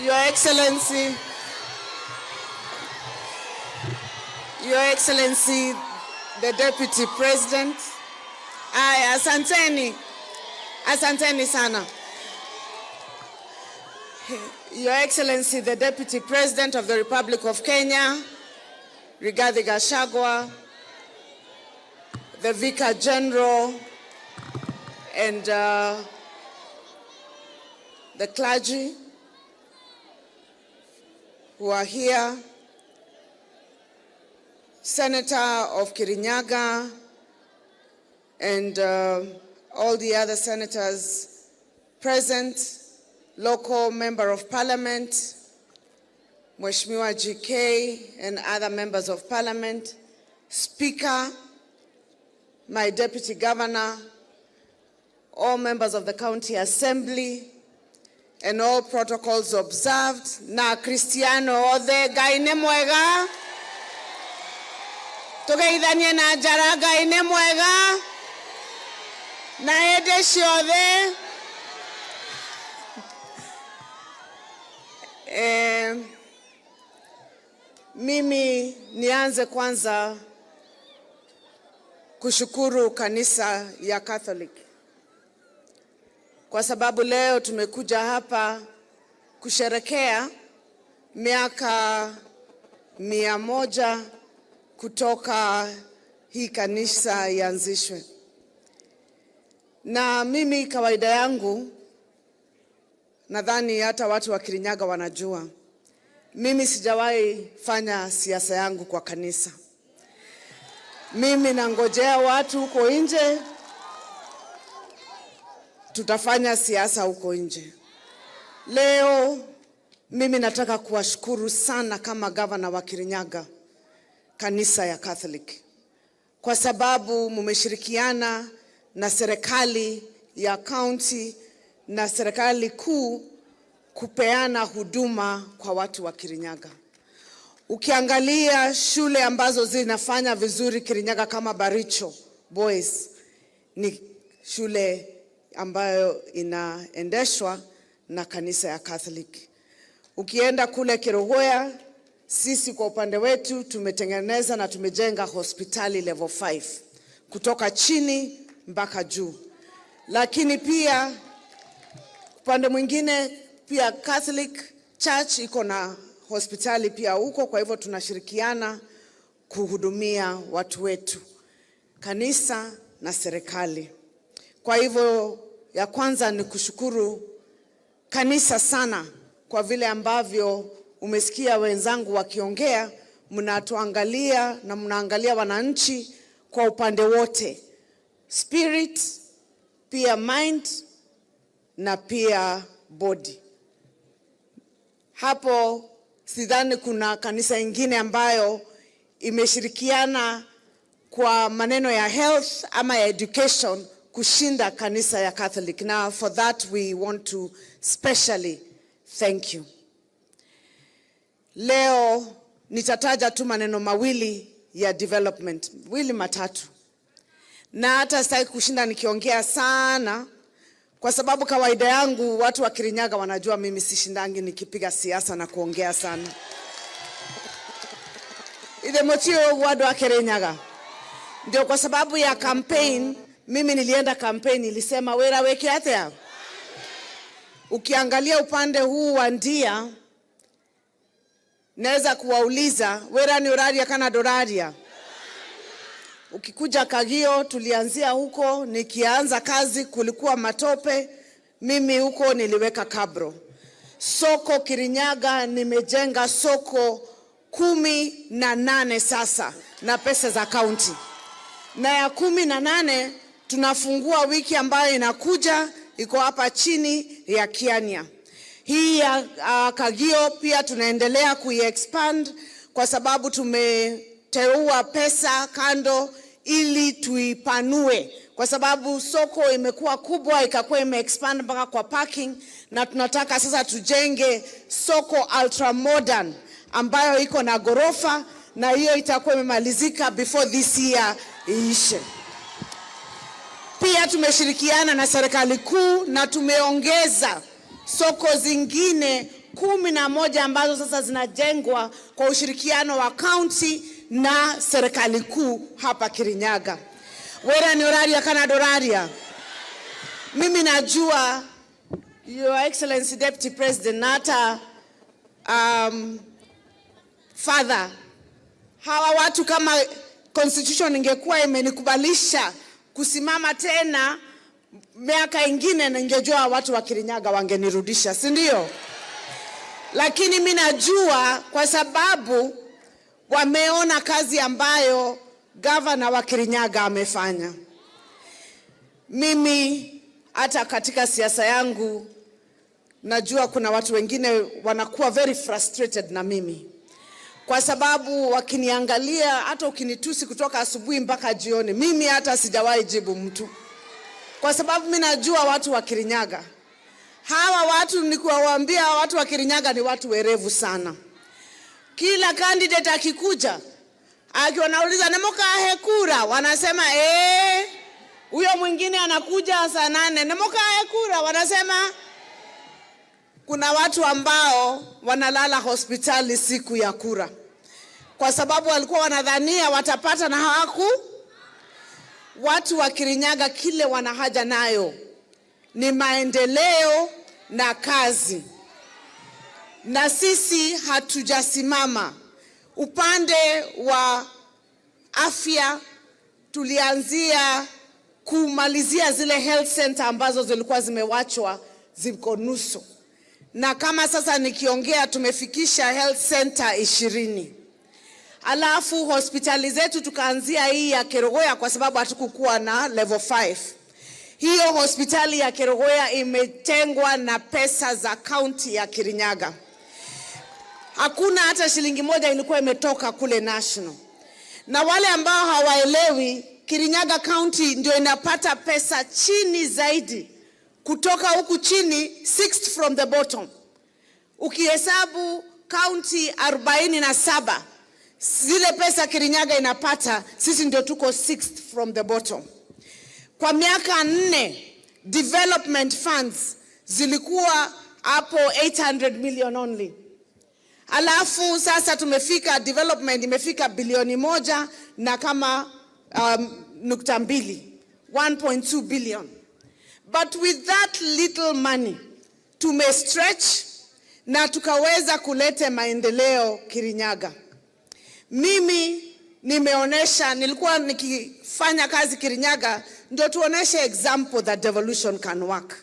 Your Excellency, Your Excellency, the Deputy President. Aya, asanteni. Asanteni sana. Your Excellency, the Deputy President of the Republic of Kenya, Rigathi Gachagua, the Vicar General, and the clergy who are here, Senator of Kirinyaga, and all the other senators present, local member of parliament, Mheshimiwa GK and other members of parliament, Speaker, my deputy governor, all members of the county assembly, and all protocols observed. Na Kristiano othe, Ngai nĩ mwega. Tugeithanie na njara, Ngai nĩ mwega na hĩndĩ ciothe. Mimi nianze kwanza kushukuru kanisa ya Catholic kwa sababu leo tumekuja hapa kusherekea miaka 100 kutoka hii kanisa ianzishwe. Na mimi kawaida yangu, nadhani hata watu wa Kirinyaga wanajua, mimi sijawahi fanya siasa yangu kwa kanisa. Mimi nangojea watu huko nje, tutafanya siasa huko nje. Leo mimi nataka kuwashukuru sana kama gavana wa Kirinyaga, kanisa ya Catholic, kwa sababu mumeshirikiana na serikali ya county na serikali kuu kupeana huduma kwa watu wa Kirinyaga. Ukiangalia shule ambazo zinafanya vizuri Kirinyaga kama Baricho Boys ni shule ambayo inaendeshwa na kanisa ya Catholic. Ukienda kule Kerugoya, sisi kwa upande wetu tumetengeneza na tumejenga hospitali level 5 kutoka chini mpaka juu. Lakini pia upande mwingine pia Catholic Church iko na hospitali pia huko, kwa hivyo tunashirikiana kuhudumia watu wetu, kanisa na serikali. Kwa hivyo ya kwanza ni kushukuru kanisa sana kwa vile ambavyo umesikia wenzangu wakiongea, mnatuangalia na mnaangalia wananchi kwa upande wote, spirit pia mind na pia body. Hapo sidhani kuna kanisa ingine ambayo imeshirikiana kwa maneno ya health ama ya education kushinda kanisa ya Catholic. Now for that we want to specially thank you. Leo nitataja tu maneno mawili ya development, mawili matatu, na hata sitaki kushinda nikiongea sana, kwa sababu kawaida yangu watu wa Kirinyaga wanajua mimi sishindangi nikipiga siasa na kuongea sana. Ithe mutio wadu wa Kirinyaga. Ndio kwa sababu ya campaign, mimi nilienda campaign nilisema wera weke atia. Ukiangalia upande huu wa Ndia, naweza kuwauliza wera ni uraria kana doraria. Ukikuja Kagio tulianzia huko, nikianza kazi kulikuwa matope, mimi huko niliweka kabro. Soko Kirinyaga nimejenga soko 18 sasa na pesa za county, na ya 18 tunafungua wiki ambayo inakuja, iko hapa chini ya Kiania. Hii ya Kagio pia tunaendelea kuiexpand kwa sababu tumeteua pesa kando ili tuipanue, kwa sababu soko imekuwa kubwa ikakuwa imeexpand mpaka kwa parking, na tunataka sasa tujenge soko ultra modern ambayo iko na gorofa, na hiyo itakuwa imemalizika before this year iishe. Pia tumeshirikiana na serikali kuu na tumeongeza soko zingine 11 ambazo sasa zinajengwa kwa ushirikiano wa county na serikali kuu hapa Kirinyaga. Wera ni oraria kana doraria. Mimi najua, Your Excellency Deputy President, na hata father, hawa watu, kama constitution ingekuwa imenikubalisha kusimama tena miaka ingine, ningejua watu wa Kirinyaga wangenirudisha, si ndio? Lakini mi najua kwa sababu wameona kazi ambayo gavana wa Kirinyaga amefanya. Mimi hata katika siasa yangu najua kuna watu wengine wanakuwa very frustrated na mimi kwa sababu wakiniangalia, hata ukinitusi kutoka asubuhi mpaka jioni, mimi hata sijawahi jibu mtu, kwa sababu mi najua watu wa Kirinyaga. Hawa watu ni kuwaambia, watu wa Kirinyaga ni watu werevu sana. Kila candidate akikuja, akiwanauliza, "Nemokahe kura?" wanasema eh. Huyo mwingine anakuja saa 8, "Nemokahe kura?" wanasema. Kuna watu ambao wanalala hospitali siku ya kura kwa sababu walikuwa wanadhania watapata na hawaku. Watu wa Kirinyaga kile wana haja nayo ni maendeleo na kazi, na sisi hatujasimama. Upande wa afya tulianzia kumalizia zile health center ambazo zilikuwa zimewachwa ziko nusu, na kama sasa nikiongea tumefikisha health center 20. Alafu hospitali zetu tukaanzia hii ya Kerogoya kwa sababu hatukukuwa na level 5. Hiyo hospitali ya Kerogoya imetengwa na pesa za kaunti ya Kirinyaga. Hakuna hata shilingi moja ilikuwa imetoka kule national. Na wale ambao hawaelewi, Kirinyaga County ndio inapata pesa chini zaidi kutoka huku chini, sixth from the bottom. Ukihesabu kaunti 47, zile pesa Kirinyaga inapata, sisi ndio tuko sixth from the bottom. Kwa miaka 4 development funds zilikuwa hapo 800 million only. Alafu sasa tumefika, development imefika bilioni 1 na kama nukta mbili, 1.2 billion. But with that little money tume stretch na tukaweza kuleta maendeleo Kirinyaga. Mimi nimeonesha, nilikuwa nikifanya kazi Kirinyaga ndio tuoneshe example that devolution can work.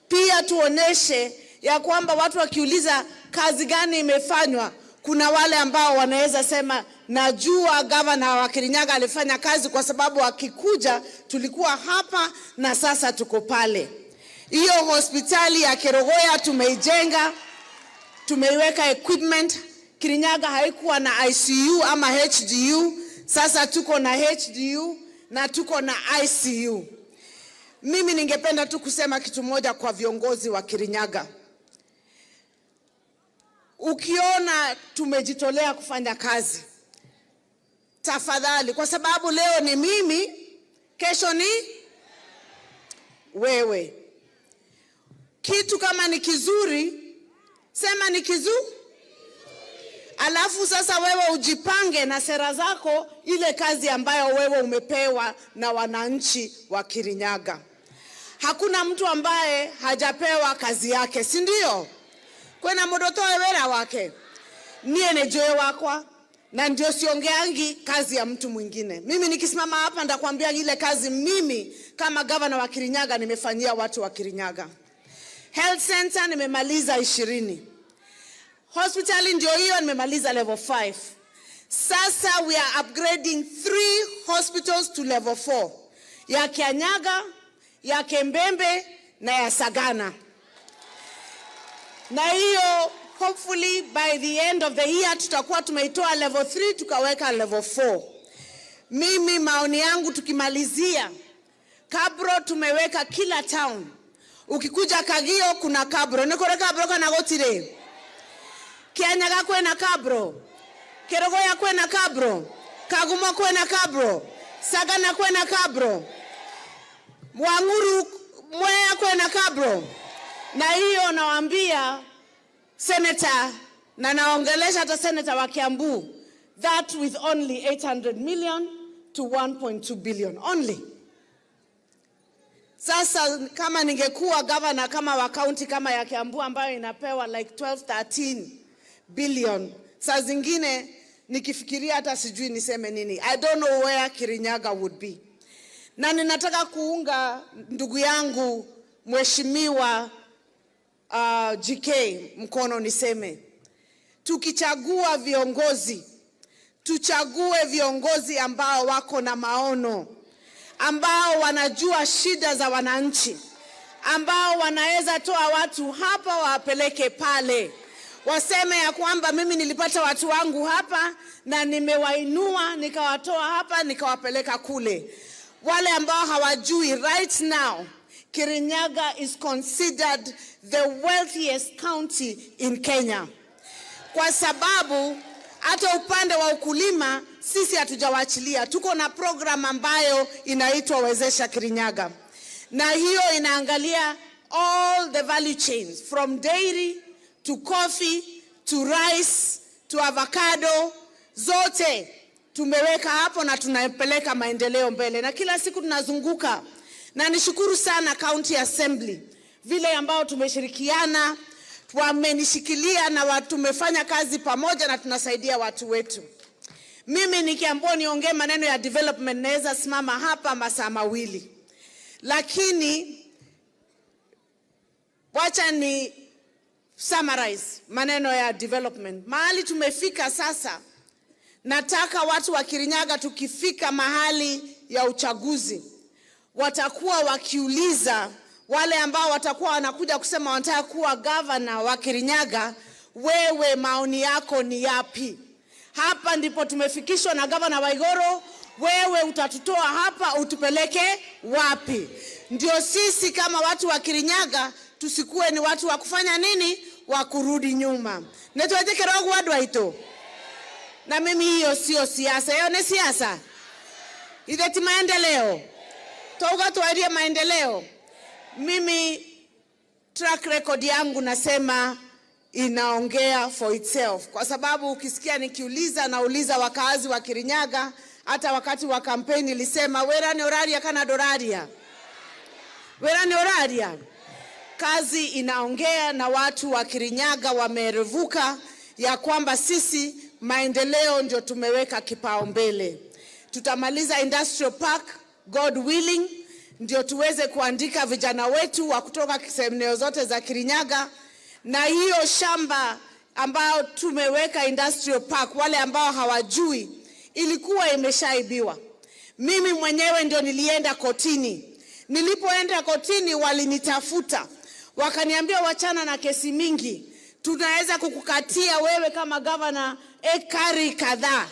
Pia tuoneshe ya kwamba watu wakiuliza kazi gani imefanywa, kuna wale ambao wanaweza sema, "Najua gavana wa Kirinyaga alifanya kazi kwa sababu akikuja tulikuwa hapa na sasa tuko pale." Hiyo hospitali ya Kerogoya tumeijenga, tumeiweka equipment. Kirinyaga haikuwa na ICU ama HDU, sasa tuko na HDU na tuko na ICU. Mimi ningependa tu kusema kitu moja kwa viongozi wa Kirinyaga. Ukiona tumejitolea kufanya kazi, tafadhali, kwa sababu leo ni mimi, kesho ni wewe. Kitu kama ni kizuri, sema ni kizuri. Alafu sasa wewe ujipange na sera zako, ile kazi ambayo wewe umepewa na wananchi wa Kirinyaga. Hakuna mtu ambaye hajapewa kazi yake, si ndio? Kwena mundu utoe wira wake. Nie nĩ wakwa na ndio siongeangi kazi ya mtu mwingine. Mimi nikisimama hapa ndakwambia ile kazi mimi kama gavana wa Kirinyaga nimefanyia watu wa Kirinyaga. Health center nimemaliza 20. Hospitali ndio hiyo nimemaliza level 5. Sasa we are upgrading three hospitals to level 4. Ya Kianyaga, ya Kembembe na ya Sagana. Na hiyo hopefully by the end of the year tutakuwa tumeitoa level 3 tukaweka level 4. Mimi maoni yangu tukimalizia, Cabro tumeweka kila town. Ukikuja Kagio kuna Cabro. Nĩ Cabro kana gũtirĩ? Kianyaga kwena Cabro. Kerogoya kwena Cabro. Kagumo kwena Cabro. Sagana kwena Cabro. Mwanguru Mwea kwena Cabro. Na hiyo nawaambia Senator, na naongelesha hata senator wa Kiambu, that with only 800 million to 1.2 billion only. Sasa kama ningekuwa governor kama wa county kama ya Kiambu ambayo inapewa like 12 13 billion, saa zingine nikifikiria hata sijui niseme nini. I don't know where Kirinyaga would be. Na ninataka kuunga ndugu yangu Mheshimiwa GK mkono, niseme tukichagua viongozi, tuchague viongozi ambao wako na maono, ambao wanajua shida za wananchi, ambao wanaweza toa watu hapa wapeleke pale, waseme ya kwamba mimi nilipata watu wangu hapa na nimewainua nikawatoa hapa nikawapeleka kule. Wale ambao hawajui, right now Kirinyaga is considered the wealthiest county in Kenya, kwa sababu hata upande wa ukulima sisi hatujawaachilia. Tuko na program ambayo inaitwa Wezesha Kirinyaga, na hiyo inaangalia all the value chains from dairy to coffee to rice to avocado, zote tumeweka hapo na tunapeleka maendeleo mbele, na kila siku tunazunguka. Na nishukuru sana County Assembly vile ambao tumeshirikiana, wamenishikilia na tumefanya kazi pamoja na tunasaidia watu wetu. Mimi nikiambiwa niongee maneno ya development naweza simama hapa masaa mawili, lakini wacha ni summarize maneno ya development. Mahali tumefika sasa, nataka watu wa Kirinyaga tukifika mahali ya uchaguzi watakuwa wakiuliza wale ambao watakuwa wanakuja kusema wanataka kuwa gavana wa Kirinyaga, wewe maoni yako ni yapi? Hapa ndipo tumefikishwa na Gavana Waiguru, wewe utatutoa hapa utupeleke wapi? Ndio sisi kama watu wa Kirinyaga tusikuwe ni watu wa kufanya nini, wa kurudi nyuma. Netwetikira ũguo andũ aitũ? Na mimi hiyo sio siasa, hiyo ni siasa ithe ti maendeleo, twauga twarie maendeleo. Mimi track record yangu nasema inaongea for itself, kwa sababu ukisikia nikiuliza, nauliza wakazi wa Kirinyaga. Hata wakati wa kampeni nilisema wĩra nĩ ũraria kana ndũraria, wĩra nĩ ũraria. Kazi inaongea na watu wa Kirinyaga wamerevuka ya kwamba sisi maendeleo ndio tumeweka kipaumbele. Tutamaliza industrial park, God willing, ndio tuweze kuandika vijana wetu wa kutoka sehemu zote za Kirinyaga, na hiyo shamba ambayo tumeweka industrial park, wale ambao hawajui, ilikuwa imeshaibiwa. Mimi mwenyewe ndio nilienda kotini. Nilipoenda kotini, walinitafuta wakaniambia, wachana na kesi mingi, tunaweza kukukatia wewe kama gavana ekari kadhaa,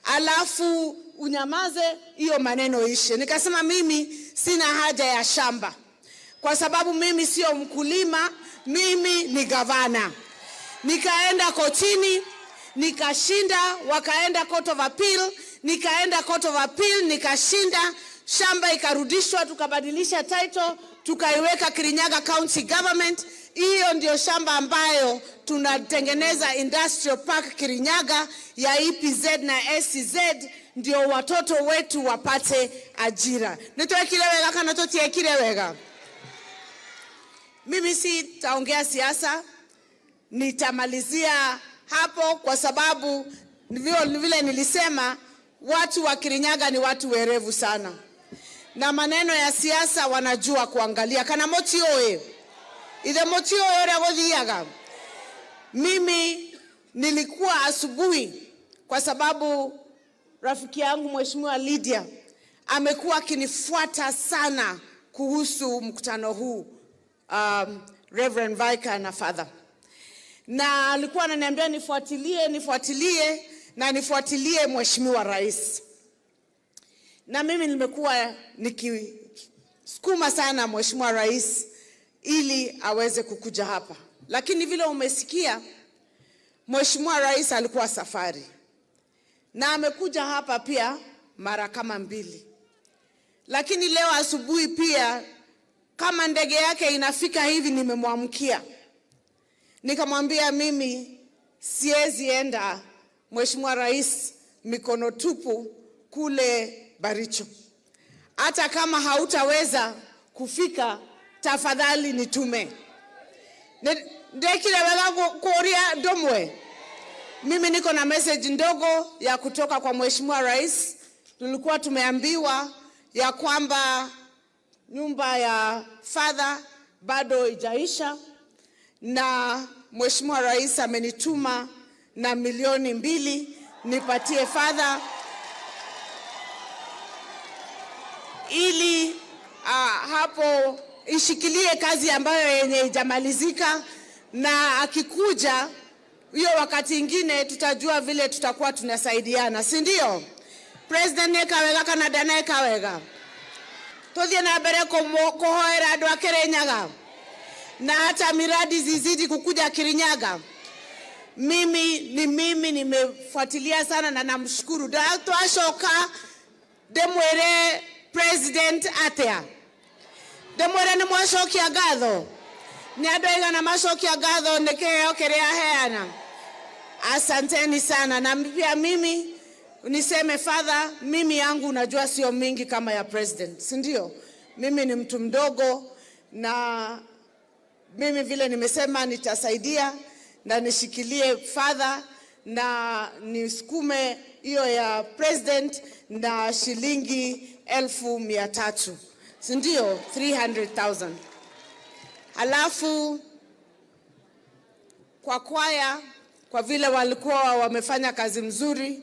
alafu unyamaze, hiyo maneno ishe. Nikasema mimi sina haja ya shamba kwa sababu mimi sio mkulima, mimi ni gavana. Nikaenda kotini nikashinda, wakaenda Court of Appeal, nikaenda Court of Appeal nikashinda, shamba ikarudishwa, tukabadilisha title, tukaiweka Kirinyaga County Government. Hiyo ndio shamba ambayo tunatengeneza industrial park Kirinyaga ya EPZ na SEZ, ndio watoto wetu wapate ajira. Nitwekire wega kana tutiekire wega? Mimi sitaongea siasa, nitamalizia hapo kwa sababu vile nilisema watu wa Kirinyaga ni watu werevu sana, na maneno ya siasa wanajua kuangalia kana motioe ithe motioe uria guthiaga. Mimi nilikuwa asubuhi kwa sababu rafiki yangu Mheshimiwa Lydia amekuwa akinifuata sana kuhusu mkutano huu, Reverend Vicar na Father, na alikuwa ananiambia nifuatilie, nifuatilie na nifuatilie Mheshimiwa Rais, na mimi nimekuwa nikisukuma sana Mheshimiwa Rais ili aweze kukuja hapa, lakini vile umesikia Mheshimiwa Rais alikuwa safari na amekuja hapa pia mara kama mbili, lakini leo asubuhi pia kama ndege yake inafika hivi nimemwamkia. Nikamwambia mimi siwezi enda, Mheshimiwa Rais, mikono tupu kule Baricho. Hata kama hautaweza kufika, tafadhali nitume. Ndekire wega kuria domwe. Mimi niko na message ndogo ya kutoka kwa Mheshimiwa Rais. Tulikuwa tumeambiwa ya kwamba nyumba ya father bado ijaisha, na Mheshimiwa Rais amenituma na 2 milioni nipatie father ili hapo ishikilie kazi ambayo yenye ijamalizika, na akikuja hiyo wakati ingine tutajua vile tutakuwa tunasaidiana, si ndio? President nĩekawega kana ndaneka wega? Tuthie na mbere kuhoera andu a Kirinyaga na hata miradi zizidi kukuja Kirinyaga. Mimi ni mimi nimefuatilia sana na namshukuru. Twacoka ndimwire President atia, ndimwire ni mwacokia ngatho, ni andu aigana macokia ngatho ni kiheo kiria aheana. Asanteni sana. Na pia mimi niseme father, mimi yangu unajua sio mingi kama ya president, si ndio? Mimi ni mtu mdogo, na mimi vile nimesema nitasaidia na nishikilie father na nisukume hiyo ya president na shilingi 300,000, si ndio? 300,000. Halafu kwa kwaya, kwa vile walikuwa wamefanya kazi mzuri,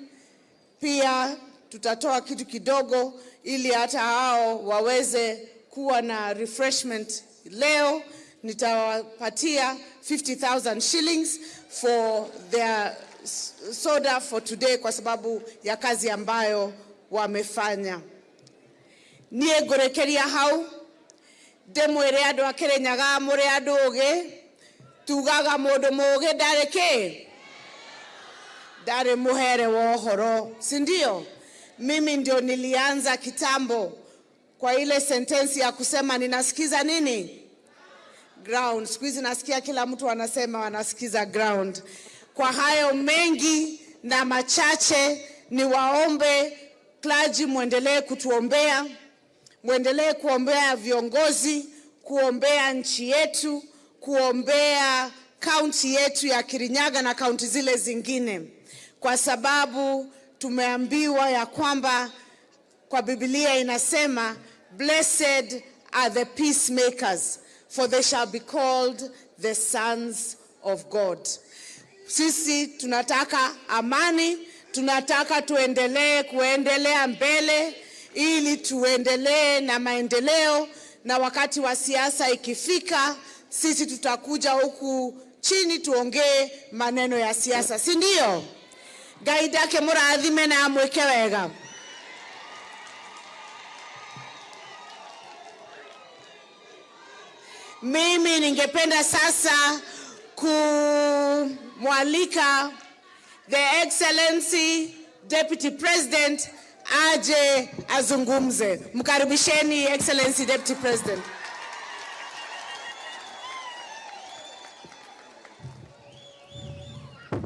pia tutatoa kitu kidogo ili hata hao waweze kuwa na refreshment leo. Nitawapatia 50,000 shillings for their soda for today kwa sababu ya kazi ambayo wamefanya. Niĩ ngũrĩkĩria hau ndĩmwĩre andũ a Kĩrĩnyaga mũrĩ andũ ũgĩ, tugaga mũndũ mũgĩ ndarĩ kĩ, ndarĩ mũhere wa ũhoro, si ndio? Mimi ndio nilianza kitambo kwa ile sentensi ya kusema ninasikiza nini ground. Siku hizi nasikia kila mtu anasema wanasikiza ground. Kwa hayo mengi na machache, niwaombe clergy muendelee kutuombea, muendelee kuombea viongozi, kuombea nchi yetu, kuombea kaunti yetu ya Kirinyaga na kaunti zile zingine, kwa sababu tumeambiwa ya kwamba kwa Biblia inasema, "Blessed are the peacemakers, for they shall be called the sons of God." Sisi tunataka amani, tunataka tuendelee kuendelea mbele ili tuendelee na maendeleo, na wakati wa siasa ikifika, sisi tutakuja huku chini tuongee maneno ya siasa, si ndio? Ngai ndake mũrathime na amwĩke wega. Mimi ningependa sasa kumwalika the Excellency Deputy President aje azungumze. Mkaribisheni, Excellency Deputy President.